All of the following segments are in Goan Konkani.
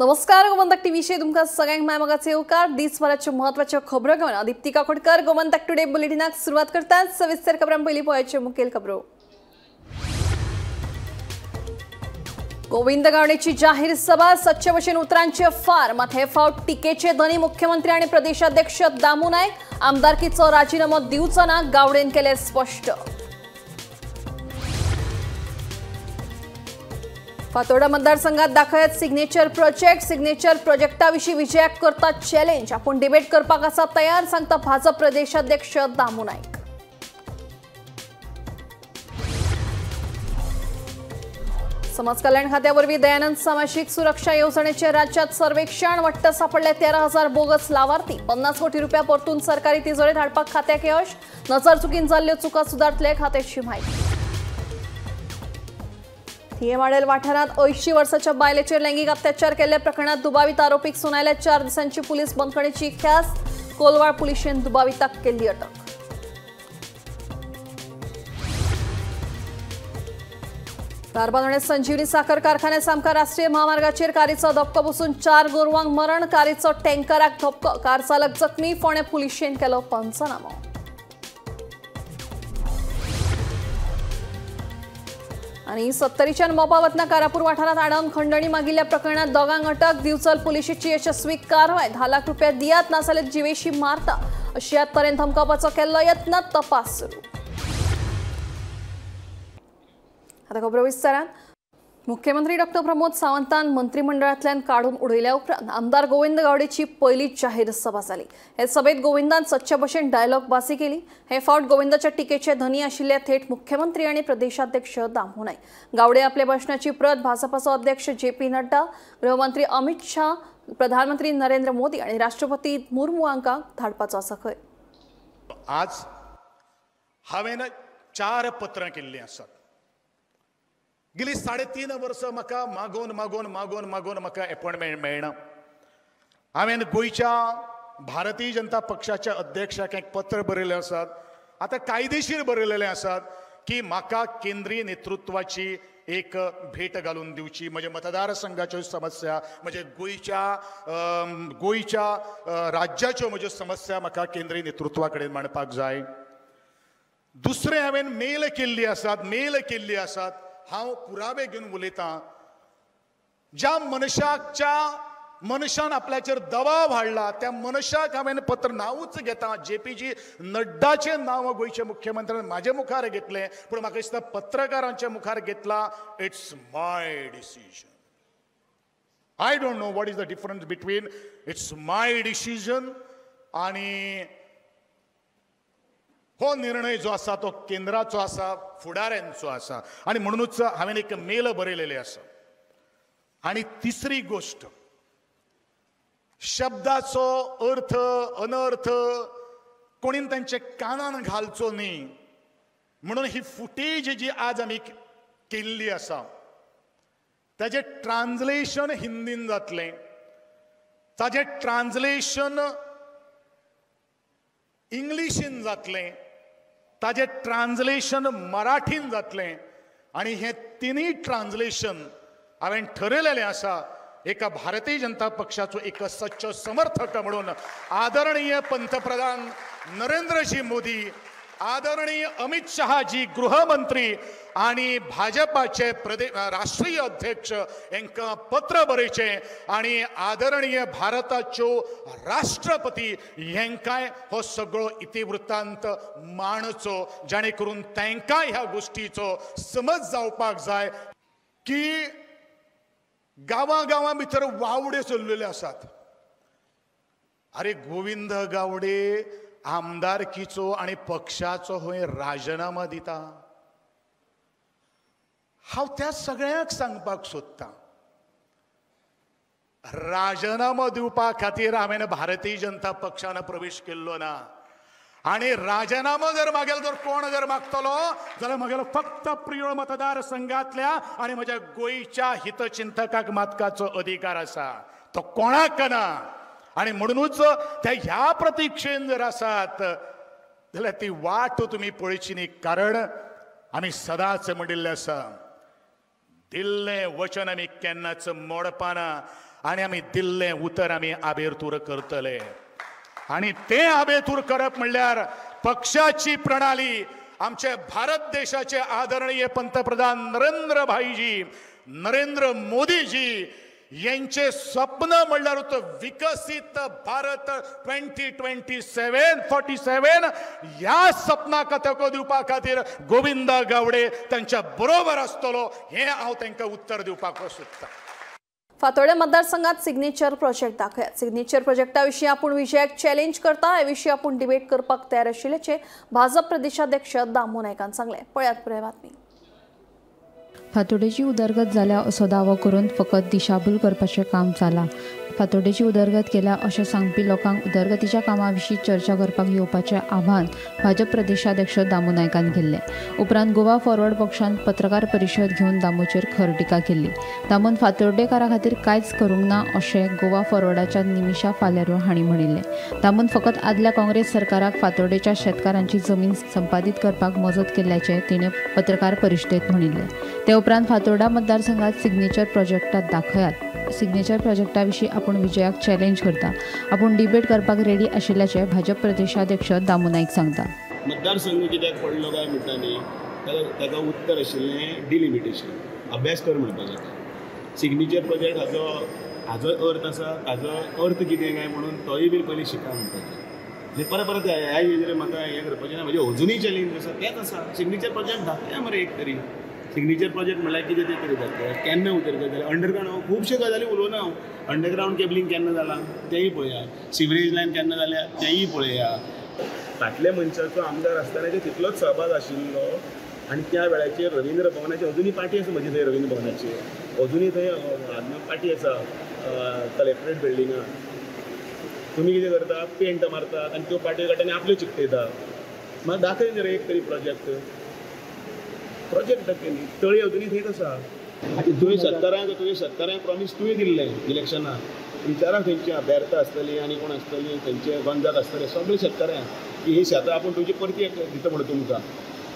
नमस्कार, गोमंतक टीव्हीचेर तुमकां सगळ्यांक माय मोगाचे येवकार. दिसभराच्यो म्हत्वाच्यो खबरो घेवन दीप्ती काकोडकर गोमंतक टुडे बुलेटिनाक सुरवात करतात. सविस्तर खबरां पयलीं पळोवच्यो मुखेल खबरो. गोविंद गावडेची जाहीर सभा, सच्चे भशेन उतरांचे फार. मात हे फावट टिकेचे धनी मुख्यमंत्री आनी प्रदेशाध्यक्ष दामू नायक. आमदारकीचो राजीनामो दिवचो ना, गावडेन केलें स्पश्ट. फातोर्डा मतदारसंघात दाखयात सिग्नेचर प्रोजेक्ट. सिग्नेचर प्रोजेक्टा विशीं विजयाक करता चॅलेंज. आपूण डिबेट करपाक आसा तयार, सांगता भाजप प्रदेशाध्यक्ष दामू नायक. समाज कल्याण खात्यावरवीं दयानंद सामाजीक सुरक्षा येवजणेचे राज्यात सर्वेक्षण. वट्ट सापडले 13,000 बोगस लावार्थी. 50 कोटी रुपया परतून सरकारी तिजोरेत हाडपाक खात्याक यश. नजर चुकीन जाल्ल्यो चुका सुदारतले, खात्याची म्हायती. थिये माडेल वाठारांत 80 वर्साच्या बायलेचेर लैंगिक अत्याचार केल्ल्या प्रकरणात दुबावीत आरोपीक सुनायल्या 4 दिसांची पुलीस बंदखणीची ख्यास्त. कोलवाळ पुलिशेन दुबाविताक केल्ली अटक. धारबांदोडें संजीवनी साखर कारखान्या सामकार राष्ट्रीय महामार्गाचेर कारीचो धपको बसून 4 गोरवांक मरण. कारीचो टँकराक धपको, कार चालक जखमी. फोंडें पुलिशेन केलो पंचनामो. आनी सत्तरीच्यान मोपा वतना कारापूर वाठारांत आडावन खंडणी मागिल्ल्या प्रकरणात दोगांक अटक. दिवचल पुलिशेची यशस्वी कारवाय. 10 लाख रुपया दियात, नाजाल्यार जिवेशी मारता अशा तरेन धमकावपाचो केल्लो यत्न. तपास सुरू. आता खबरो विस्तारान. मुख्यमंत्री डॉक्टर प्रमोद सावंतान मंत्रिमंडळांतल्यान काडून उडयल्या उपरांत आमदार गोविंद गावडेची पयली जाहीर सभा जाली. हे सभेत गोविंदान सच्चे भशेन डायलॉग बाजी केली. हे फावट गोविंदाच्या टिकेचे धनी आशिल्ले थेट मुख्यमंत्री आनी प्रदेशाध्यक्ष दामू नायक. गावडे आपल्या भाशणाची प्रत भाजपाचो अध्यक्ष जे पी नड्डा, गृहमंत्री अमित शाह, प्रधानमंत्री नरेंद्र मोदी आनी राष्ट्रपती मुर्मू हांकां धाडपाचो आसा खंय. आज हांवें 4 पत्रां केल्लीं आसात. गेली 3.5 वर्सां म्हाका मागोवन मागोवन मागोवन मागोवन म्हाका एपॉयंटमेंट मेळना. हांवें गोंयच्या भारतीय जनता पक्षाच्या अध्यक्षाक एक पत्र बरयलें आसात, आतां कायदेशीर बरयलेलें आसात की म्हाका केंद्रीय नेतृत्वाची एक भेट घालून दिवची. म्हज्या मतदारसंघाच्यो समस्या, म्हज्या गोंयच्या राज्याच्यो म्हज्यो समस्या म्हाका केंद्रीय नेतृत्वा कडेन मांडपाक जाय. दुसरें हांवें मेल केल्ली आसात, हांव पुरावे घेवन उलयतां. ज्या मनशान आपल्याचेर दबाव हाडला त्या मनशाक हांवें पत्र नांवूच घेता. जे पी जी नड्डाचें नांव गोंयच्या मुख्यमंत्र्यान म्हाजे मुखार घेतलें, पूण म्हाका दिसता पत्रकारांच्या मुखार घेतला. It's my decision. I don't know what is the difference between it's my decision आनी हो निर्णय जो आसा तो केंद्राचो आसा, फुडाऱ्यांचो आसा. आनी म्हणूनच हांवें एक मेल बरयलेलें आसा. आनी तिसरी गोश्ट, शब्दाचो अर्थ अनर्थ कोणीन तांच्या कानान घालचो न्ही म्हणून ही फुटेज जी आज आमी केल्ली आसा ताजें ट्रान्सलेशन हिंदीन जातलें, ताजें ट्रान्सलेशन इंग्लिशीन जातलें, ताजें ट्रान्सलेशन मराठीन जातलें. आनी हें तिनूय ट्रान्सलेशन हांवें ठरयलेलें आसा एका भारतीय जनता पक्षाचो एक सच्चो समर्थक म्हणून आदरणीय पंतप्रधान नरेंद्रजी मोदी, आदरणीय अमित शहाजी गृहमंत्री आनी भाजपाचे राष्ट्रीय अध्यक्ष हांकां पत्र बरयचें आनी आदरणीय भारताच्यो राष्ट्रपती हांकांय हो सगळो इतिवृत्तांत मांडचो, जाणे करून तांकांय ह्या गोश्टीचो समज जावपाक जाय की गांवां गांवां भितर वावडे चल्लेले आसात. अरे गोविंद गावडे आमदारकीचो आनी पक्षाचो हय राजीनामा दिता. हांव त्या सगळ्यांक सांगपाक सोदतां, राजीनामो दिवपा खातीर हांवें भारतीय जनता पक्षान प्रवेश केल्लो ना. आनी राजीनामो जर मागेलो जर कोण जर मागतलो जाल्यार म्हगेलो फक्त प्रियोळ मतदारसंघातल्या आनी म्हज्या गोंयच्या हितचिंतकाक मागपाचो अधिकार आसा, तो कोणाक ना. आनी म्हणूनच त्या ह्या प्रतिक्षेन जर आसात जाल्यार ती वाट तुमी पळयची न्ही. कारण आमी सदांच म्हणिल्लें आसा, दिल्लें वचन आमी केन्नाच मोडपाना. आनी आमी दिल्लें उतर आमी आबेरतूर करतले. आनी तें आबेतूर करप म्हणल्यार पक्षाची प्रणाली, आमचे भारत देशाचे आदरणीय पंतप्रधान नरेंद्र भाईजी, नरेंद्र मोदीजी यांचे स्वप्न म्हणल्यार विकसित भारत 2027 47 ह्या स्वप्नाक तेंको दिवपा खातीर गोविंद गावडे तांच्या बरोबर आसतलो हें हांव तांकां उत्तर दिवपाक सोदतां. फातोर्डे मतदारसंघात सिग्नेचर प्रोजेक्ट दाखयात. सिग्नेचर प्रोजेक्टा विशीं आपूण विजयाक चॅलेंज करता, हे विशीं आपूण डिबेट करपाक तयार आशिल्ल्याचें भाजप प्रदेशाध्यक्ष दामू नायकान सांगलें. पळयात पुराय बातमी. फातोर्डेची उदरगत जाल्या असो दावो करून फकत दिशाभूल करपाचें काम जालां. फातोर्डेची उदरगत केल्या अशें सांगपी लोकांक उदरगतीच्या कामां विशीं चर्चा करपाक येवपाचें आव्हान भाजप प्रदेशाध्यक्ष दामू नायकान केल्लें. उपरांत गोवा फॉरवर्ड पक्षान पत्रकार परिशद घेवन दामूचेर खर टिका केल्ली. दामून फातोर्डेकारा खातीर कांयच करूंक ना अशें गोवा फॉरवर्डाच्या निमिषा फालेरो हांणी म्हणिल्लें. दामून फकत आदल्या काँग्रेस सरकाराक फातोर्डेच्या शेतकारांची जमीन संपादीत करपाक मजत केल्ल्याचें तिणें पत्रकार परिशदेंत म्हणिल्लें. ते उपरांत फातोर्डा मतदारसंघात सिग्नेचर प्रोजेक्टात दाखयात. सिग्नेचर प्रोजेक्टा विशीं आपूण विजयाक चॅलेंज करता, आपूण डिबेट करपाक रेडी आशिल्ल्याचें भाजप प्रदेशाध्यक्ष दामू नायक सांगता. मतदारसंघ कित्याक पडलो काय म्हणटा न्ही, ताका उत्तर आशिल्लें डिलिमिटेशन, अभ्यास कर म्हणपाक जाता. सिग्नेचर प्रोजेक्ट हाजो हाजो अर्थ आसा, ताजो अर्थ कितें काय म्हणून तोय बी पयलीं शिका म्हणपाचें. परत परत ह्या हेजेर म्हाका हें करपाचें ना. म्हजें अजुनूय चॅलेंज आसा तेंच आसा, सिग्नेचर प्रोजेक्ट दाखया मरे एक तरी. सिग्नेचर प्रोजेक्ट म्हणल्यार कितें तें तरी दाखया, केन्ना उदरगत जाली. अंडरग्रावंड खुबश्यो गजाली उलोवना हांव, अंडरग्रावंड केबलिंग केन्ना जालां तेंय पळया, सिवरेज लायन केन्ना जाल्या तेंय पळया. फाटल्या मनशाचो आमदार आसतनाचेर तितलोच सहभाग आशिल्लो आनी त्या वेळाचेर रवींद्र भवनाची अजुनूय पाटी आसा म्हजी, थंय रवींद्र भवनाची अजुनूय थंय पाटी आसा कलेक्टरेट बिल्डिंगान. तुमी कितें करता, पेंट मारतात आनी त्यो पाटयो काडटा आनी आपल्यो चिकटयता. म्हाका दाखय न्ही एक तरी प्रोजेक्ट, प्रोजेक्ट दाखय न्ही. तळी अजुनूय थंयच आसा. तुवें शेतकारांक, तुवें शेतकारांक प्रॉमीस तुवें दिल्लें इलेक्शनाक. विचारा थंयची बेर्ता आसतली आनी कोण आसतली, थंयचे गोंजाक आसतले सगळे शेतकारांक की ही शेतां आपूण तुमची परती दिता म्हणून तुमकां,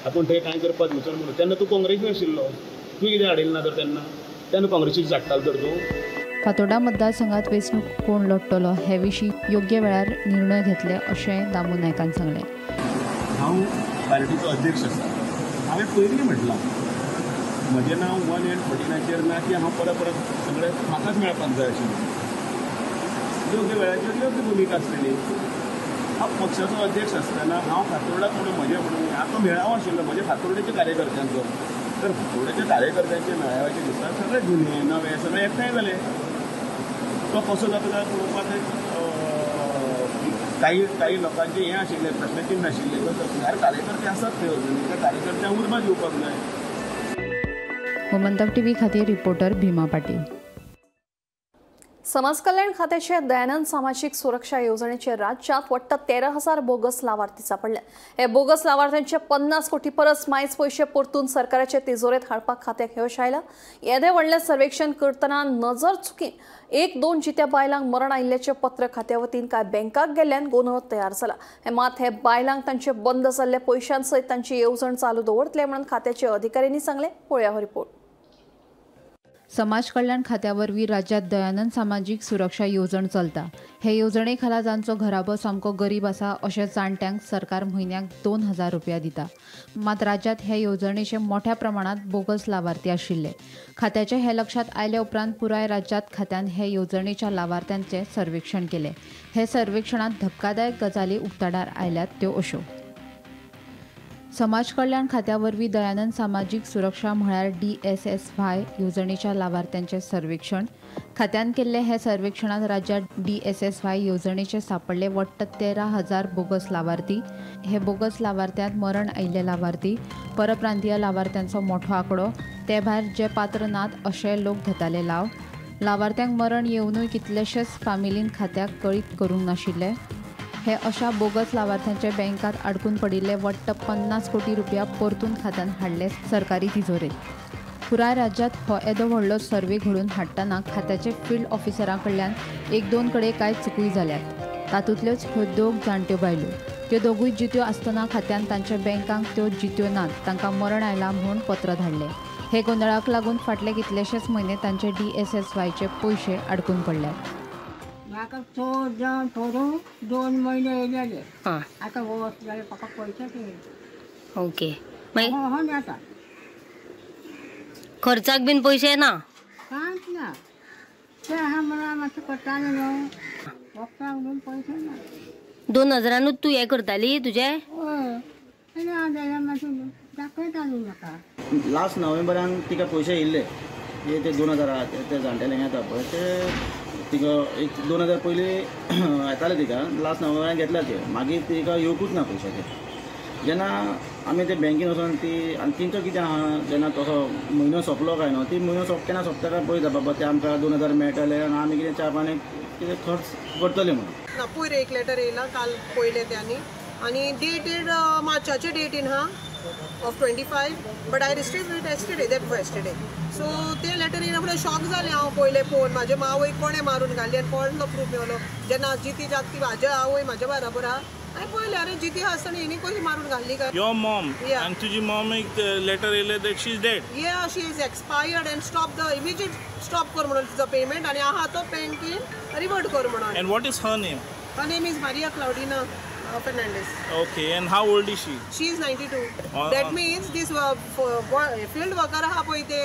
आपूण थंय कांय करपाक दिवचो म्हणून. तेन्ना तूं काँग्रेसीन आशिल्लो, तुवें कितें हाडिल्लें ना तर तेन्ना, तेन्ना काँग्रेसीक झाडटालो तर तूं. फातोर्डा मतदारसंघात वेंचणूक कोण लढटलो हे विशीं योग्य वेळार निर्णय घेतले अशें दामू नायकान सांगलें. हांव पार्टीचो अध्यक्ष आसा, हांवें पयलीं म्हटलां म्हजें नांव 1 and 14 ना की हांव परत परत सगळें म्हाकाच मेळपाक जाय आशिल्लें. योग्य वेळाचेर योग्य भुमिका आसतली. हांव पक्षाचो अध्यक्ष आसतना हांव फातोर्डाक म्हणून म्हजें म्हणून आतां मेळावो आशिल्लो म्हज्या फातोर्डेच्या कार्यकर्त्यांचो, तर फातोर्डेच्या कार्यकर्त्यांच्या मेळाव्याच्या दिसा सगळे जुने नवे सगळे एकठांय जाले. तो कसो जाता काय पळोवपाक काही काही लोकांचें हें आशिल्लें, प्रश्नचिन्न आशिल्लें. तर कार्यकर्ते आसात थंय अजून, त्या कार्यकर्त्यांक उर्बा दिवपाक जाय. गोमंतक टीव्ही खातीर रिपोर्टर भीमा पाटील. समाज कल्याण खात्याचे दयानंद सामाजिक सुरक्षा येवजणेचे राज्यात वट्ट 13,000 बोगस लावार्थी सापडले. हे बोगस लावार्थ्यांचे 50 कोटी परस मायज पैशे परतून सरकाराचे तिजोरेत हाडपाक खात्याक यश आयलां. येदे व्हडलें सर्वेक्षण करतना नजर चुकीन 1-2 जित्या बायलांक मरण आयिल्ल्याचें पत्र खात्या वतीन कांय बँकाक गेल्ल्यान गोंदळ तयार जाला. हे मात हे बायलांक तांचे बंद जाल्ले पयशां सयत तांची येवजण चालू दवरतले म्हणून खात्याचे अधिकाऱ्यांनी सांगलें. पळया हो रिपोर्ट. समाज कल्याण खात्या वरवीं राज्यात दयानंद सामाजीक सुरक्षा येवजण चलता. हे येवजणे खाला जांचो घराबो सामको गरीब आसा अशे जाणट्यांक सरकार म्हयन्याक 2,000 रुपया दिता. मात राज्यात हे येवजणेचे मोठ्या प्रमाणात बोगस लावार्थी आशिल्ले. खात्याचे हे लक्षात आयले उपरांत पुराय राज्यात खात्यान हे येवजणेच्या लावार्थ्यांचे सर्वेक्षण केले. हे सर्वेक्षणात धक्कादायक गजाली उक्ताडार आयल्यात त्यो अश्यो. समाज कल्याण खात्या वरवीं दयानंद सामाजीक सुरक्षा म्हळ्यार DSSY येवजणेच्या लावार्थ्यांचे सर्वेक्षण खात्यान केल्ले हे सर्वेक्षणात राज्यात DSSY येवजणेचे सापडले वट्ट 13,000 बोगस लावार्थी. हे बोगस लावार्थ्यांत मरण आयिल्ले लावार्थी, परप्रांतीय लावार्थ्यांचो मोठो आंकडो, ते भायर जे पात्र नात अशे लोक घेताले लाव. लावार्थ्यांक मरण येवनूय कितलेशेच फामिलीन खात्याक कळीत करूंक नाशिल्ले. हे अशा बोगस लावार्थ्यांच्या बँकात अडकून पडिल्ले वट्ट 50 कोटी रुपया परतून खात्यान हाडले सरकारी तिजोरेत. पुराय राज्यात हो येदो व्हडलो सर्वे घडोवन हाडटना खात्याचे फिल्ड ऑफिसरां कडल्यान 1-2 कडेन कांय चुकूय जाल्यात. तातूंतल्योच ह्यो 2 जाणट्यो बायलो. त्यो दोगूय जित्यो आसतना खात्यान तांच्या बँकांक त्यो जित्यो नात, तांकां मरण आयलां म्हूण पत्र धाडलें. हे गोंदळाक लागून फाटले कितलेशेच म्हयने तांचे DSSYचे पयशे अडकून पडल्यात. म्हाका चड थोडो 2 म्हयने येयले, आतां वर्स जालें म्हाका पयशेच येयले. ओके, मागीर आता खर्चाक बीन पयशे ना? कांयच ना. ते आहा म्हणून मातशें करतालें न्हू, वखदाक बीन पयशे ना. 2000 तूं हें करताली तुजें? हय, ना जाल्यार मातशें दाखयताली म्हाका. लास्ट नोव्हेंबरान तिका पयशे येयल्ले, ते 2000 ते जाणटेल्यांक येता पळय, ते तिका एक 2000 पयलीं येताले तिका, लास्ट नोव्हेंबरान घेतल्या ते, मागीर तिका येवकूच ना पयशे. ते जेन्ना आमी ते बँकेन वचोन ती आनी तेंचो कितें आहा, जेन्ना तसो म्हयनो सोंपलो काय न्हू, ती म्हयनो केन्ना सोंपता काय पळयता, बाबा ते आमकां 2000 मेळटले आनी आमी कितें च्या पाणी कितें खर्च करतले म्हणून. ना, पयर एक लेटर येयला काल पयलें तें, आनी डेटेड मार्चाचे डेटीन हा of 25, but I received it yesterday, that yesterday. So ते लेटर येयला म्हणल्यार शॉक जालें हांव पयलें पळोवन. म्हाजे आवयक कोणें मारून घाली आनी कोणलो प्रूफ मेवलो. जेन्ना जिती जागती म्हाज्या आवय म्हाज्या बराबर आहा, हांवें पळयलें अरे जिती आसतना हेणी कशी मारून घाल्ली काय. Your mom आनी तुजी मॉम एक लेटर येयलें that she is dead. Yeah, she is expired and stop the immediate stop कर म्हणून तिचो पेमेंट आनी आहा तो बँकेन रिवर्ट कर म्हणून. And what is her name? Her name is Maria Claudina Fernandez. Okay, and how old is she? She is 92. That means this field worker आहा पळय, ते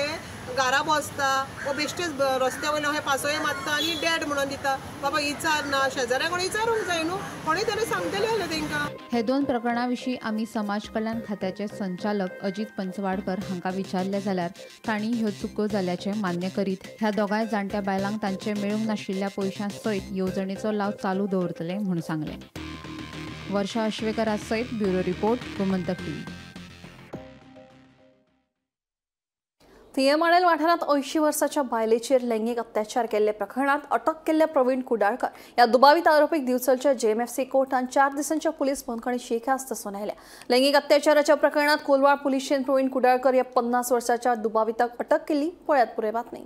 घरा बसता वो बेश्टेच रस्त्या वयल्यान अशें पासोये मारता आनी डेड म्हणून दिता. बाबा विचार ना, शेजाऱ्या कोणी विचारूंक जाय न्हू, कोणी तरी सांगतले जाल्यार तेंकां. हे 2 प्रकरणां विशीं आमी समाज कल्याण खात्याचे संचालक अजित पंचवाडकर हांकां विचारलें जाल्यार तांणी ह्यो चुको जाल्याचें मान्य करीत ह्या दोगांय जाणट्या बायलांक तांचे मेळूंक नाशिल्ल्या पयशां सयत येवजणेचो लाव चालू दवरतले म्हूण सांगलें. वर्षा अश्वेकरा सयत ब्युरो रिपोर्ट, गोमंतक टीव्ही. थिये माडेल वाठारांत 80 वर्साच्या बायलेचेर लैंगीक अत्याचार केल्ले प्रकरणांत अटक केल्ल्या प्रवीण कुडाळकर ह्या दुबावीत आरोपीक दिवचलच्या JMFC कोर्टान 4 दिसांच्या पुलीस बंदखणीची ख्यास्त सुनायल्या. लैंगीक अत्याचाराच्या प्रकरणांत कोलवाळ पुलिशेन प्रवीण कुडाळकर ह्या 50 वर्साच्या दुबाविताक अटक केली. पळयात पुराय बातमी.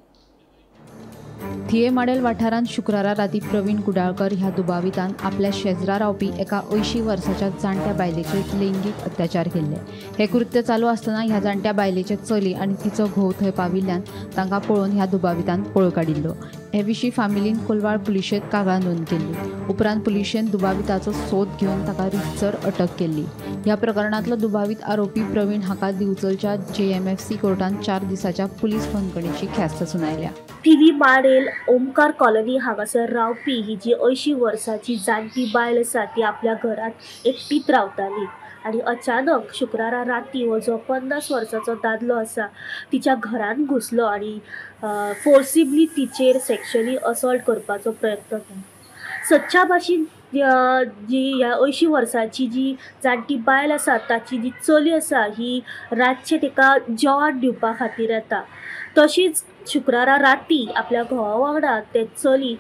थिये माडेल वाठारांत शुक्रारा राती प्रवीण कुडाळकर ह्या दुबावितान आपल्या शेजरा रावपी एका 80 वर्साच्या जाणट्या बायलेचेर लैंगीक अत्याचार केल्ले. हे कृत्य चालू आसतना ह्या जाणट्या बायलेचे चली आनी तिचो घोव थंय पाविल्ल्यान तांकां पळोवन ह्या दुबावितान पळ काडिल्लो. हे विशीं फामिलीन कोलवाळ पुलिशेंत कागाळ नोंद केल्ली. उपरांत पुलिशेन दुबाविताचो सोद घेवन ताका रितसर अटक केल्ली. ह्या प्रकरणांतलो दुबावीत आरोपी प्रवीण हाका दिवचलच्या JMFC कोर्टान 4 दिसाच्या पुलीस बंदखणीची ख्यास्त सुनायल्या. थिवी माडेल ओमकार कॉलनी हांगासर रावपी ही जी 80 वर्साची जाणटी बायल आसा ती आपल्या घरांत एकटीच रावताली आनी अचानक शुक्रारा राती हो जो 50 वर्साचो दादलो आसा तिच्या घरांत घुसलो आनी फोर्सिबली तिचेर सेक्शुअली असॉल्ट करपाचो प्रयत्न केलो. सदच्या भाशेन जी ह्या 80 वर्साची जी जाणटी बायल आसा ताची जी चली आसा ही रातचें तिका जेवण दिवपा खातीर येता. तशीच शुक्रारा राती आपल्या घोवा वांगडा ते चली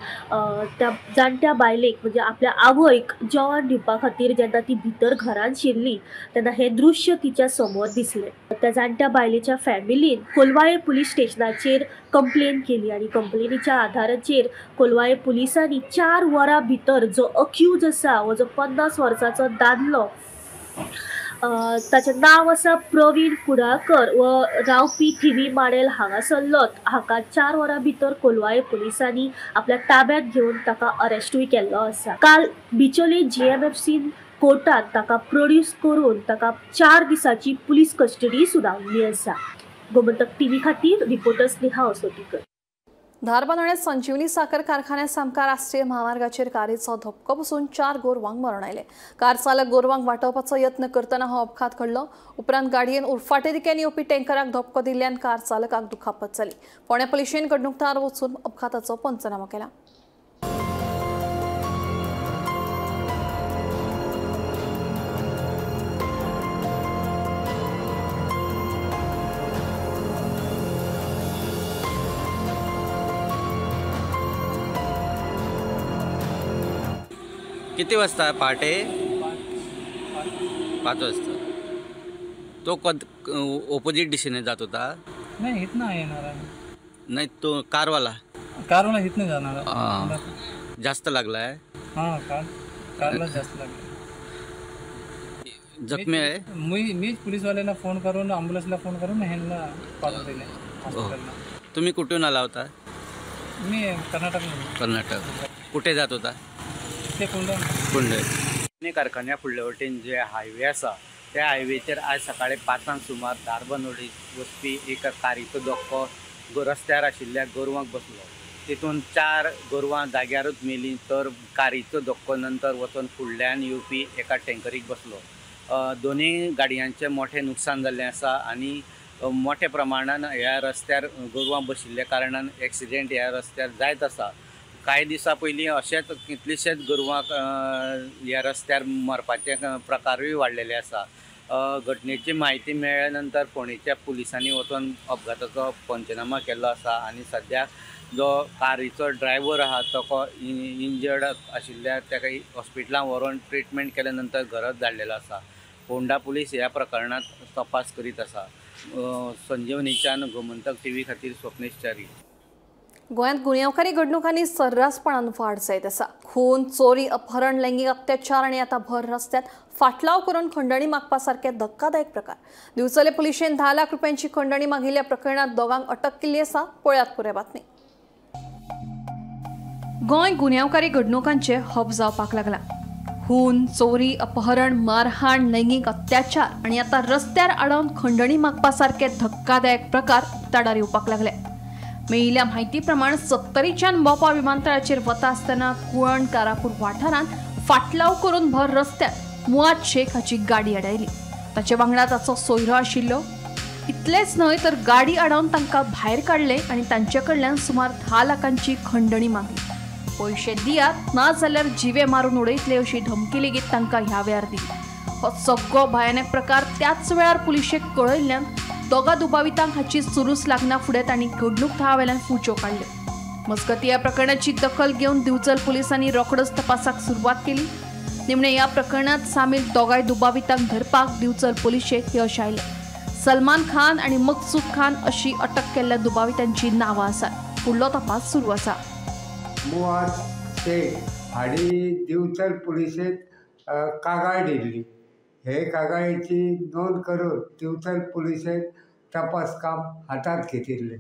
त्या जाणट्या बायलेक म्हणजे आपल्या आवयक जेवण दिवपा खातीर जेन्ना ती भितर घरान शिरली तेन्ना हें दृश्य तिच्या समोर दिसलें. त्या जाणट्या बायलेच्या फॅमिलीन कोलवाळे पुलीस स्टेशनाचेर कंप्लेन केली आनी कंप्लेनीच्या आधाराचेर कोलवाळे पुलिसांनी 4 वरां भितर जो अक्यूज आसा हो जो 50 वर्साचो दादलो ताचें नांव आसा प्रवीण कुडाळकर व रावपी थिवी माडेल हांगासरलोच, हाका 4 वरां भितर कोलवाळे पुलिसांनी आपल्या ताब्यांत घेवन ताका अरेस्टूय केल्लो आसा. काल बिचोले JMFC कोर्टात ताका प्रोड्यूस करून ताका 4 दिसांची पुलीस कस्टडी सुनावल्ली आसा. गोमंतक टीव्ही खातीर रिपोर्टर स्नेहा असोटीकर. धारबांदोड्यात संजीवनी साखर कारखान्या सामकार राष्ट्रीय म्हामार्गाचेर कारीचो धपको बसून 4 गोरवांक मरण आयलें. कार चालक गोरवांक वाटोवपाचो यत्न करतना हो अपघात घडलो. उपरांत गाडयेन उरफाटे दिकेन येवपी टँकराक धपको दिल्ल्यान कार चालकाक दुखापत जाली. फोंड्या पुलिशेन घडणूक थळार वचून अपघाताचो पंचनामो केला. किती वाजता? पहाटे 5 वाजता. तो ऑपोजिट दिशेने जात होता? नाही, इथनं येणार आहे. नाही, तो कारवाला. कारवाला इथनं जाणार आहे. जास्त लागलाय? हां, कारला जास्त लागला. जखमी आहे? मीच पोलीसवाल्यांना फोन करून ॲम्ब्युलन्सला फोन करून ह्यांना पाठवून दिले हॉस्पिटलला. तुम्ही कुठून आला होता? मी कर्नाटक. कर्नाटक. कुठे जात होता? ते कुंडे. कुंडे कारखान्या फुडले वटेन जे हायवे आसा त्या हायवेचेर आज सकाळी 5 सुमार धारबांदोडी वचपी एका कारीचो धक्को रस्त्यार आशिल्ल्या गोरवांक बसलो. तितून 4 गोरवां जाग्यारूच मेलीं, तर कारीचो धक्को नंतर वचून फुडल्यान येवपी एका टँकरीक बसलो. दोनूय गाडयांचें मोठें नुकसान जाल्लें आसा आनी मोठ्या प्रमाणान ह्या रस्त्यार गोरवां बशिल्ल्या कारणान एक्सिडेंट ह्या रस्त्यार जायत आसा. कांय दिसां पयलीं अशेंच कितलेशेच गोरवांक ह्या रस्त्यार मरपाचे प्रकारूय वाडलेले आसा. घटनेची म्हायती मेळ्ळ्या नंतर फोंडेच्या पुलिसांनी वचून अपघाताचो पंचनामा केल्लो आसा आनी सद्याक जो कारीचो ड्रायव्हर आहा तो इंजर्ड आशिल्ल्या ताका हॉस्पिटलान व्हरून ट्रिटमेंट केल्या नंतर घरात धाडलेलो आसा. फोंडा पुलीस ह्या प्रकरणांत तपास करीत आसा. संजीवनीच्यान गोमंतक टीव्ही खातीर स्वप्नेश च्यारी. गोंयांत गुन्यांवकारी घडणुकांनी सर्रासपणान वाड जायत आसा. खून, चोरी, अपहरण, लैंगिक अत्याचार आनी आतां भर रस्त्यात फाटलाव करून खंडणी मागपा सारके धक्कादायक प्रकार. दिवचले पुलिशेन 10 लाख रुपयांची खंडणी मागिल्ल्या प्रकरणात दोगांक अटक केल्ली आसा. पळयात पुराय बातमी. गोंय गुन्यांवकारी घडणुकांचे हब जावपाक लागला. खून, चोरी, अपहरण, मारहाण, लैंगिक अत्याचार आनी आतां रस्त्यार आडावन खंडणी मागपा सारके धक्कादायक प्रकार उक्ताडार येवपाक लागले. मेळिल्ल्या म्हायती प्रमाण सत्तरीच्यान मोपा विमानतळाचेर वता आसतना कुळण कारापूर वाठारांत फाटलाव करून भर रस्त्यार मुआद शेख हाची गाडी आडायली. ताचे वांगडा ताचो सोयरो आशिल्लो. इतलेंच न्हय तर गाडी आडावन तांकां भायर काडले आनी तांचे कडल्यान सुमार 10 लाखांची खंडणी मागली. पयशे दियात ना जाल्यार जिवे मारून उडयतले अशी धमकी लेगीत तांकां ह्या वेळार दिली. हो सगळो भयानक प्रकार त्याच वेळार पुलिशेक कळयल्ल्यान दोगा दुबावितांक हाची सुरूस लागना फुडें तांणी घडणूक थळावेल्यान फुच्यो काडल्यो. मजगतीं ह्या प्रकरणाची दखल घेवन दिवचल पुलिसांनी रोखडोच तपासाक सुरवात केली. निमणे ह्या प्रकरणात सामील दोगाय दुबावितांक धरपाक दिवचल पुलिशेक यश आयलें. सलमान खान आनी मकसूद खान अशी अटक केल्ल्या दुबावितांची नांवां आसात. फुडलो तपास सुरू आसा. मुआद शेख हांणी दिवचल पुलिशेंत कागाळ दिल्ली. हे कागाळीची नोंद करून दिवचल पुलिशेन तपास काम हातांत घेतिल्लें.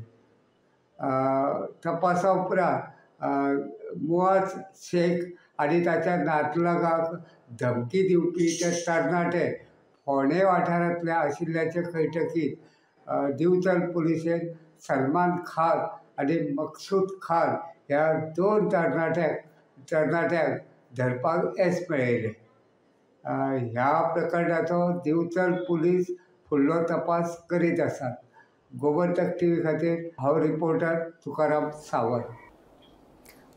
तपासा उपरांत मुआद शेख आनी ताच्या नातलगाक धमकी दिवपी ते तरणाटे फोंडे वाठारांतले आशिल्ल्याचें कळटकीच दिवचल पुलिशेन सलमान खान आनी मकसूद खान ह्या 2 तरणाट्यांक धरपाक येस मेळयलें. ह्या प्रकरणाचो दिवचल पुलीस फुडलो तपास करीत आसात. गोमंतक टीव्ही खातीर हांव रिपोर्टर तुकाराम सावंत.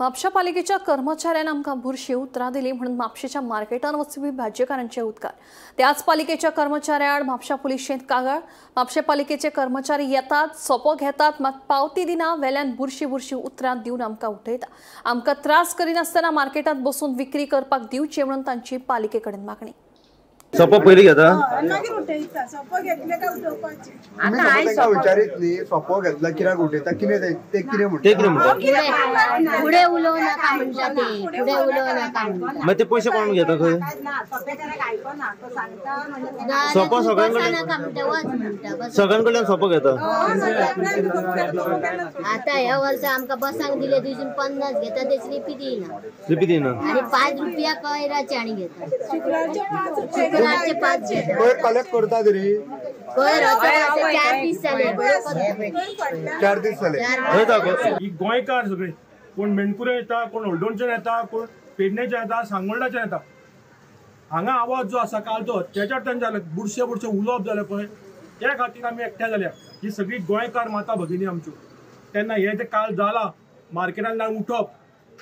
म्हापशा पालिकेच्या कर्मचाऱ्यान आमकां बुरशी उतरां दिली म्हणून म्हापशेच्या मार्केटान वचपी भाजयेकारांचे उदकार. त्याच पालिकेच्या कर्मचाऱ्याआड म्हापशा पुलिशेंत कागाळ. म्हापशे पालिकेचे कर्मचारी येतात, सोपो घेतात, मात पावती दिना, वेल्यान बुरशी बुरशी उतरां दिवन आमकां उठयता. आमकां त्रास करिनासतना मार्केटांत बसून विक्री करपाक दिवची म्हणून तांची पालिके कडेन मागणी. सोपो पयलीं घेता सोपो घेतले काय उठोवपाचे? विचारीत न्ही सोपो घेतला कित्याक उठयता, कितें ते कितें म्हणटा? फुडें उलोवं नाका म्हणटा ते, फुडें उलोवं नाका. मागीर ते पयशे कोण घेता खंय? सोपो सगळ्यांकडल्यान सोपो घेता. आतां ह्या वर्सा आमकां बसांक दिले दिसून 50 घेता, ते स्लिपी दिना, स्लिपी दिना आनी 5 रुपया कयराचे आनी घेता. शुक्रारचे 5 कोयर कलेक्ट करता तरी 4 दीस जाले, 4 दीस जाले. ही गोंयकार सगळी कोण मेणकुरे येता, कोण हळदोणच्यान येता, कोण पेडणेच्यान येता, सांगोल्डाच्यान येता. हांगा आवाज जो आसा काल तो अत्याचार तांचे जाले, बुरशे बुरशे उलोवप जालें पळय, त्या खातीर आमी एकठांय जाल्या. ही सगळी गोंयकार माता भगिनी आमच्यो. तेन्ना हें जें काल जालां मार्केटांतल्यान उठप,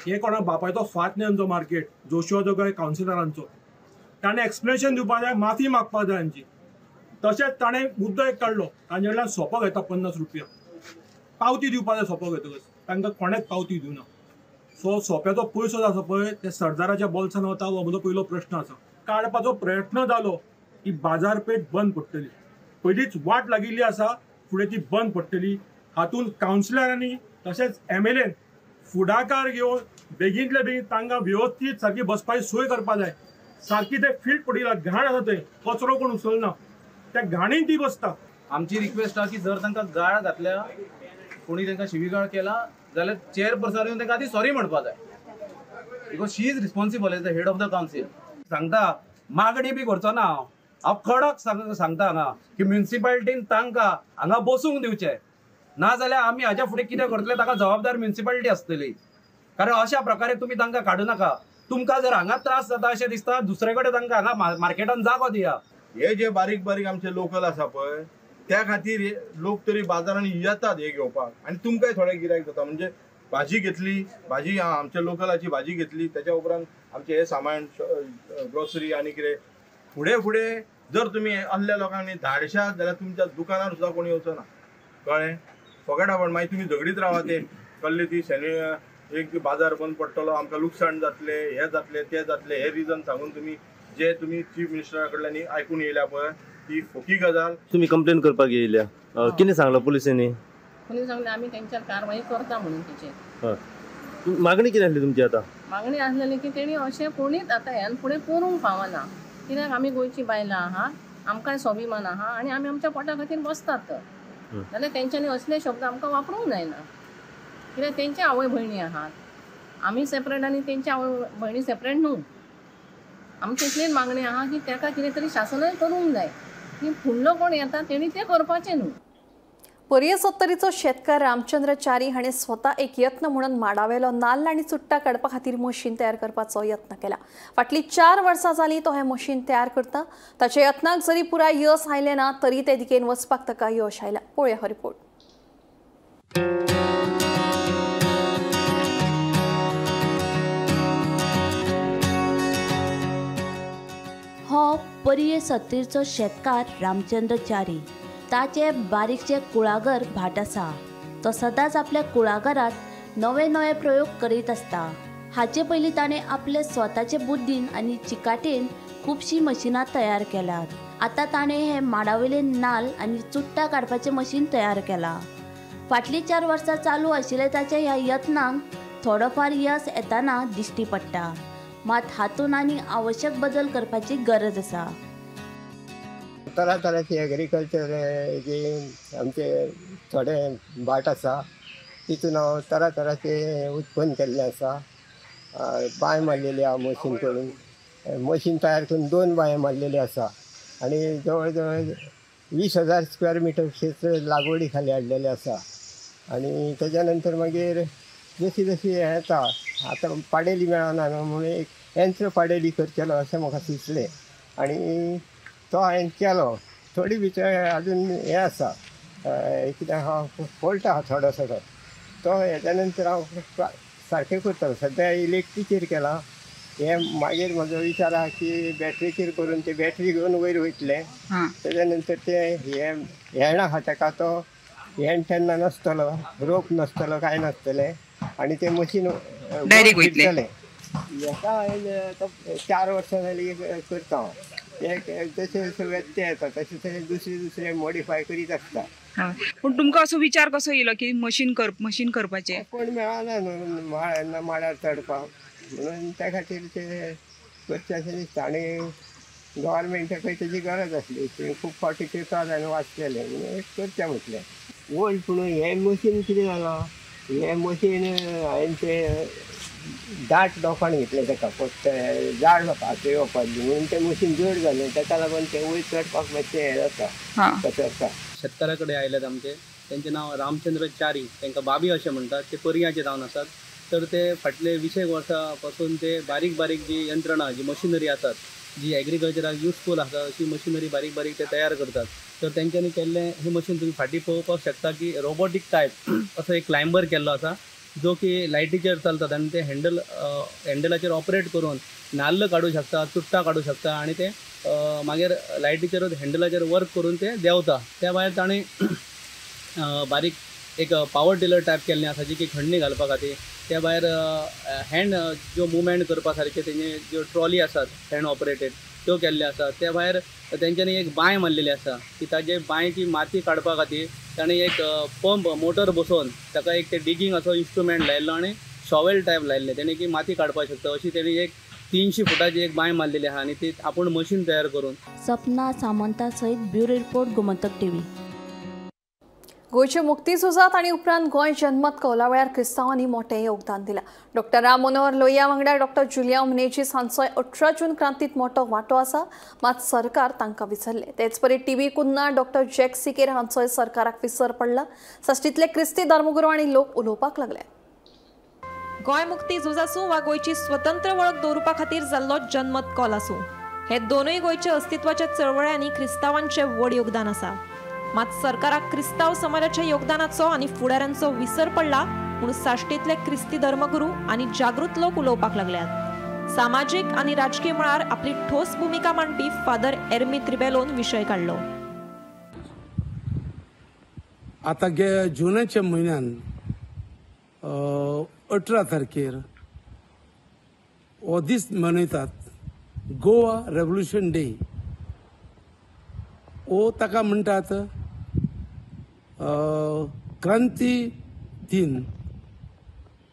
हें कोणा बापायचो फात न्ही आमचो मार्केट जोशुआचो काय कावन्सिलरांचो. ताणें एक्सप्लेनेशन दिवपाक जाय, माफी मागपाक जाय तांची. तशेंच ताणें मुद्दो एक काडलो, तांचे कडल्यान सोपो घेता 50 रुपया, पावती दिवपाक जाय सोपो घेतकच, तांकां कोणेंच पावती दिवना. सो सोप्याचो पयसो जो आसा पळय ते सरदाराच्या बोल्सान वता, हो म्हजो पयलो प्रश्न आसा. काडपाचो प्रयत्न जालो की बाजारपेठ बंद पडटली, पयलींच वाट लागिल्ली आसा, फुडें ती बंद पडटली. हातूंत कावन्सिलरांनी तशेंच MLAन फुडाकार घेवन बेगीनले बेगीन तांकां वेवस्थीत सारकी बसपाची सोय करपाक जाय. सारकी ते फिल्ड पडिल्ला घाण आसा थंय, कचरो कोण उचलना, त्या घाणीन ती बसता. आमची रिक्वेस्ट आसा की जर तांकां गाळ घातल्या, कोणी तांकां शिवीगाळ केला जाल्यार चेअरपर्सन येवन तांकां आदी सॉरी म्हणपा जाय, because she is responsible as the head of the council. सांगता मागणी बी करचो ना हांव, हांव कडक सांगता हांगा की म्युनिसिपालिटीन तांकां हांगा बसूंक दिवचें, ना जाल्यार आमी हाज्या फुडें कितें करतले ताका जबाबदार म्युनिसिपालिटी आसतली. कारण अशा प्रकारे तुमी तांकां काडूं नाका. तुमकां जर हांगा त्रास जाता अशें दिसता, दुसरे कडेन तांकां हांगा मार्केटान जागो दिया. हे जे बारीक बारीक आमचे लोकल आसा पळय त्या खातीर लोक तरी बाजारान येतात हे घेवपाक, आनी तुमकांय थोडे गिरायक जाता. म्हणजे भाजी घेतली, भाजी आमच्या लोकलाची भाजी घेतली, त्याच्या उपरांत आमचे हे सामान ग्रोसरी आनी कितें फुडें फुडें जर तुमी असल्या लोकांनी धाडशात जाल्यार तुमच्या दुकानार सुद्दां कोण येवचो ना, कळ्ळें? फकत आपण मागीर तुमी झगडीत रावा, ते कल्ले ती शनी एक बाजार बंद पडटलो, आमकां लुकसाण जातलें, हें जातलें तें जातलें, हे रिजन सांगून तुमी जे तुमी चीफ मिनिस्टरा कडल्यान आयकून येयल्या पळय ती फोकी गजाल. तुमी कंप्लेन करपाक येयल्या, कितें सांगलां पुलिसांनी? पुलीस सांगले आमी तेंच्यार कारवाई करता म्हणून. तेचेर मागणी कितें आसली तुमची? आतां मागणी आसलेली की तेणी अशें कोणीच आतां ह्यान फुडें करूंक पावना, कित्याक आमी गोंयची बायलां आहा, आमकांय स्वाभिमान आहा आनी आमी आमच्या पोटा खातीर बसतात. तर जाल्यार तेंच्यांनी असले शब्द आमकां वापरूंक जायना, कित्याक तेंचे आवय भयणी आहात, आमी सेपरेट आनी तेंची आवय भयणी सेपरेट न्हू. आमची इतलीच मागणी आहा की ताका कितें तरी शासनय करूंक जाय की फुडलो कोण येता तेणी तें करपाचें न्हू. पर्ये सत्तरीचो शेतकार रामचंद्र च्यारी हाणें स्वता एक यत्न म्हणून माडावेलो नाल्ल आनी चुट्टा काडपा खातीर मशीन तयार करपाचो यत्न केला. फाटलीं 4 वर्सां जालीं तो हें मशीन तयार करता. ताच्या यत्नाक जरी पुराय यश आयलें ना तरी ते दिकेन वचपाक ताका यश आयलां. पळोवया हो रिपोर्ट. हो पर्ये सत्तरीचो शेतकार रामचंद्र च्यारी. ताचे बारीकशे कुळागर भाट आसा. तो सदांच आपल्या कुळागरांत नवे नवे प्रयोग करीत आसता. हाचे पयलीं ताणें आपले स्वताचे बुद्दीन आनी चिकाटेन खुबशीं मशिनां तयार केल्यात. आतां ताणें हें माडावयले नाल्ल आनी चुट्टां काडपाचें मशीन तयार केलां. फाटलीं 4 वर्सां चालू आशिल्ल्या ताच्या ह्या यत्नांक थोडोफार यश येताना दिश्टी पडटा, मात हातूंत आनी आवश्यक बदल करपाची गरज आसा. तरा तराचे एग्रीकल्चर जे आमचे थोडे भाट आसा तितून हांव तरा तराचे उत्पन्न केल्लें आसा. बांय मारलेली आहा मशीन करून, मशीन तयार करून 2 बांय मारलेली आसा आनी जवळ जवळ 20,000 स्क्वेअर मिटर क्षेत्र लागवडी खाली हाडलेलें आसा. आनी तेज्या नंतर मागीर जशी जशी हें येता आतां पाडेली मेळना न्हू म्हणून एक यंत्र पाडेली करचेलो अशें म्हाका सुचलें आनी तो हांवें केलो. थोडी भितर अजून हें आसा कितें आहा फॉल्ट आहा थोडो थोडो, तो हेज्या नंतर हांव सारकें करतलो. सद्या इलेक्ट्रीचेर केलां हें, मागीर म्हजो विचार आहा की बॅटरीचेर करून ते बॅटरी घेवन वयर वयतलें. तेज्या नंतर तें हें हेण आहा ताका तो हेण तेन्ना नासतलो, रोप नासतलो, कांय नासतलें आनी तें मशीन डायरेक्ट वयतलें. हेका हांवें 4 वर्सां जालीं करता हांव. एक जशें जशें व्यत्यय येता तशें तशें दुसरे दुसरे मॉडिफाय करीत आसता. पूण तुमकां असो विचार कसो येयलो की मशीन करपाचें? कोण मेळना न्हू माडार चडपाक, म्हणून त्या खातीर ते करचें अशें दिसता. आनी गव्हर्मेंटाकय तेजी गरज आसली, ती खूब फावटी पेपर हांवें वाचलेले म्हणून करचें म्हटलें. ओल्ड पूण हें मशीन कितें जालां, हें मशीन हांवें तें दाट लोखण घेतलें ताका, फक्त जाड हाती वापरली म्हणून तें मशीन जड जालें, ताका लागून तें वयर चडपाक मातशें हें जाता, कचरता. शेतकारा कडेन आयल्यात आमचे, तेंचें नांव रामचंद्र च्यारी, तांकां बाबी अशें म्हणटात. ते पर्याचे जावन आसात. तर ते फाटले 20 वर्सां पासून ते बारीक बारीक जी यंत्रणां, जी मशिनरी आसात, जी एग्रीकल्चराक युजफूल आसा अशी मशिनरी बारीक बारीक ते तयार करतात. तर तेंच्यांनी केल्लें हें मशीन तुमी फाटीं पळोवपाक शकता की रोबोटीक टायप असो एक क्लायंबर केल्लो आसा जो की लायटीचेर चलतात आनी ते हँडलाचेर ऑपरेट करून नाल्ल काडूं शकता, चुट्टां काडूं शकता आनी ते मागीर लायटीचेरूच हँडलाचेर वर्क करून ते देंवता. त्या भायर ताणें बारीक एक पावर टिलर टायप केल्लें आसा जी की खणणी घालपा खातीर. त्या भायर हँड ज्यो मुवमेंट करपा सारके तेजे ज्यो ट्रॉली आसात हँड ऑपरेटेड त्यो केल्ल्यो आसात. त्या भायर तेंच्यांनी एक बांय मारलेली आसा की ताजे बांयची माती काडपा खातीर ताणें एक पंप मोटर बसोवन ताका एक ते डिगींग असो इन्स्ट्रुमेंट लायिल्लो आनी शॉवेल टायप लायिल्लें तेणें की माती काडपाक शकता अशी तेणी एक 300 फुटाची एक बांय मारलेली आहा आनी ती आपूण मशीन तयार करून. सपना सामंता सहित ब्युरो रिपोर्ट, गोमंतक टीव्ही. गोंयचे मुक्ती झुजात आनी उपरांत गोंय जनमत कौला वेळार क्रिस्तांवांनी मोठें योगदान दिलां. डॉक्टर राम मनोहर लोहिया वांगडा डॉक्टर जुलियांव मिनेझीस हांचोय 18 जून क्रांतीत मोठो वांटो आसा, मात सरकार तांकां विसरलें. तेचपरी टीबी कुन्हा, डॉक्टर जॅक सिकेर हांचोय सरकाराक विसर पडला. साश्टींतले क्रिस्ती धर्मगुरू आनी लोक उलोवपाक लागले. गोंय मुक्ती झूज आसूं वा गोंयची स्वतंत्र वळख दवरुपा खातीर जाल्लो जनमत कौल आसूं, हे दोनूय गोंयच्या अस्तित्वाच्या चळवळ्यांनी क्रिस्तांवांचें व्हड योगदान आसा. मात सरकाराक क्रिस्तांव समाजाच्या योगदानाचो आनी फुडाऱ्यांचो विसर पडला म्हूण साश्टींतले क्रिस्ती धर्मगुरू आनी जागृत लोक उलोवपाक लागल्यात. सामाजीक आनी राजकीय मळार आपली ठोस भुमिका मांडपी फादर एर्मित रिबेलोन विशय काडलो. आतां जुनाच्या म्हयन्यान 18 तारखेर हो दीस मनयतात, गोवा रेव्होल्युशन डे. ओ ताका म्हणटात क्रांती दिन.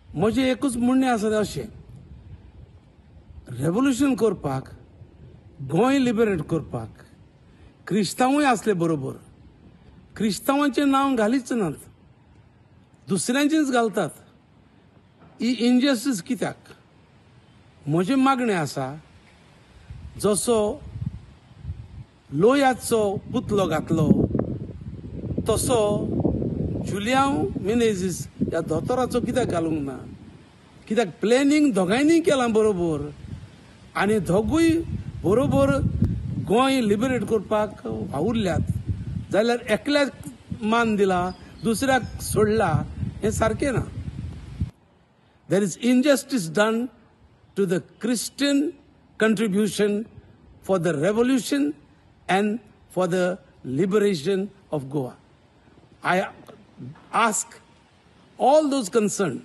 म्हजें एकूच म्हणणें आसा अशें, रेव्होल्युशन करपाक, गोंय लिबरेट करपाक क्रिस्तांवूय आसले बरोबर. क्रिस्तांवांचें नांव घालीच नात, दुसऱ्यांचेंच घालतात. ही इनजस्टीस कित्याक? म्हजें मागणें आसा, जसो लोयाचो पुतलो घातलो तसो जुलियांव मिनेझीस ह्या दोतोराचो कित्याक घालूंक ना? कित्याक प्लॅनिंग दोगांयनी केलां बरोबर आनी दोगूय बरोबर गोंय लिबरेट करपाक वावुरल्यात, जाल्यार एकल्याक मान दिला दुसऱ्याक सोडला, हें सारकें ना. There is injustice done to the Christian contribution for the revolution and for the liberation of Goa. I ask all those concerned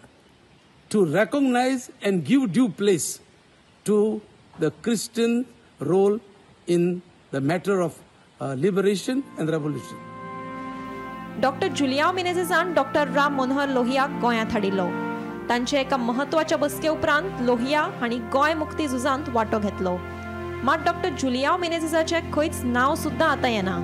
to recognize and give due place to the Christian role in the matter of liberation and revolution. Doctor Juliao मिनेझेसान doctor Ram Manohar लोहियाक गोंयांत हाडिल्लो. तांचे एका म्हत्वाच्या बसके उपरांत लोहिया हांणी गोंय मुक्ती झुजांत वांटो घेतलो. मात डॉक्टर जुलियांव मिनेझेसाचें खंयच नांव सुद्दां आतां येना.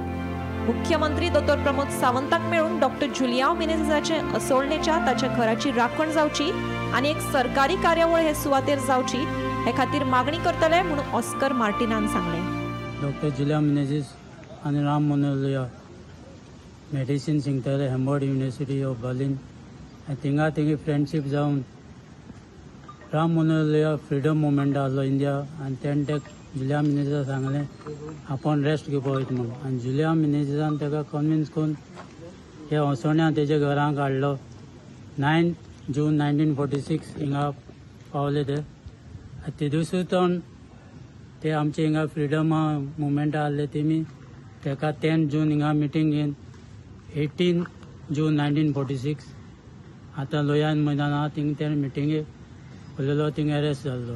मुख्यमंत्री दोतोर प्रमोद सावंताक मेळून डॉक्टर जुलियांव मिनेझेसाचे असोळणेच्या ताच्या घराची राखण जावची आनी एक सरकारी कार्यावळ हे सुवातेर जावची हे खातीर मागणी करतले म्हणून ऑस्कर मार्टिनान सांगलें. डॉक्टर जुलियांव मिनेझीस आनी राम मनोहर लोहिया मेडिसीन शिकताले हॅम्बर्ड युनिवर्सिटी ऑफ बर्लिन, आनी थिंगा तेंगे फ्रेंडशीप जावन राम मनोहर लोहिया फ्रिडम मुवमेंट आहलो इंडिया, आनी तेणें ते जुलियांव मिनेझीसाक सांगलें आपूण रेस्ट घेवपा वयता म्हणून, आनी जुलियांव मिनेझीसान ताका कन्विन्स करून हे असोळण्या तेच्या घरांक हाडलो. 9 जून 1946 हिंगा पावले ते. ते दिसून ते आमचे हिंगा फ्रिडम मुवमेंट आहले तेमी ताका 10 जून हिंगा मिटींग घेवन 18 जून 1946 आतां लोयान मैदान आहा थिंग तेणें मिटिंगेक उलयलो, थिंग एरेस्ट जाल्लो.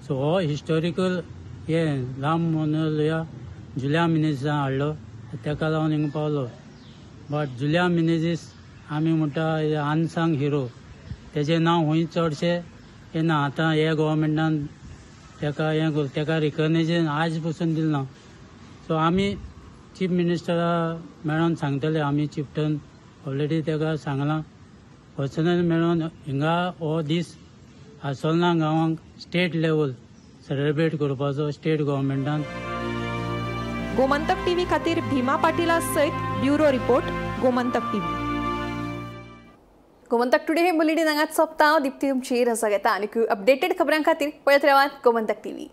सो हो हिस्टोरिकल हे राम मनोहर लोहिया जुलियांव मिनेझीसान हाडलो, ताका लागून हिंगा पावलो. बट जुलियांव मिनेझीस आमी म्हणटा अनसंग हिरो, तेजें नांव खंय चडशें येना. आतां हे गव्हर्मेंटान ताका हें ताका रिकग्निशन आज पसून दिलें ना. सो आमी चीफ मिनिस्टरा मेळोन सांगतले, आमी चिफ्टन ऑलरेडी ताका सांगलां पर्सनल मेळोन हिंगा हो दीस आसोलना गांवांक स्टेट लेवल सेलिब्रेट करपाचो स्टेट गव्हर्मेंटान. गोमंतक टीव्ही खातीर भीमा पाटीला सयत bureau report, Gomantak TV. Gomantak today हे बुलेटिन हांगाच सोंपता. दीप्ती तुमची रजा घेता आनी अपडेटेड खबरां खातीर पळयत रावात गोमंतक टीव्ही.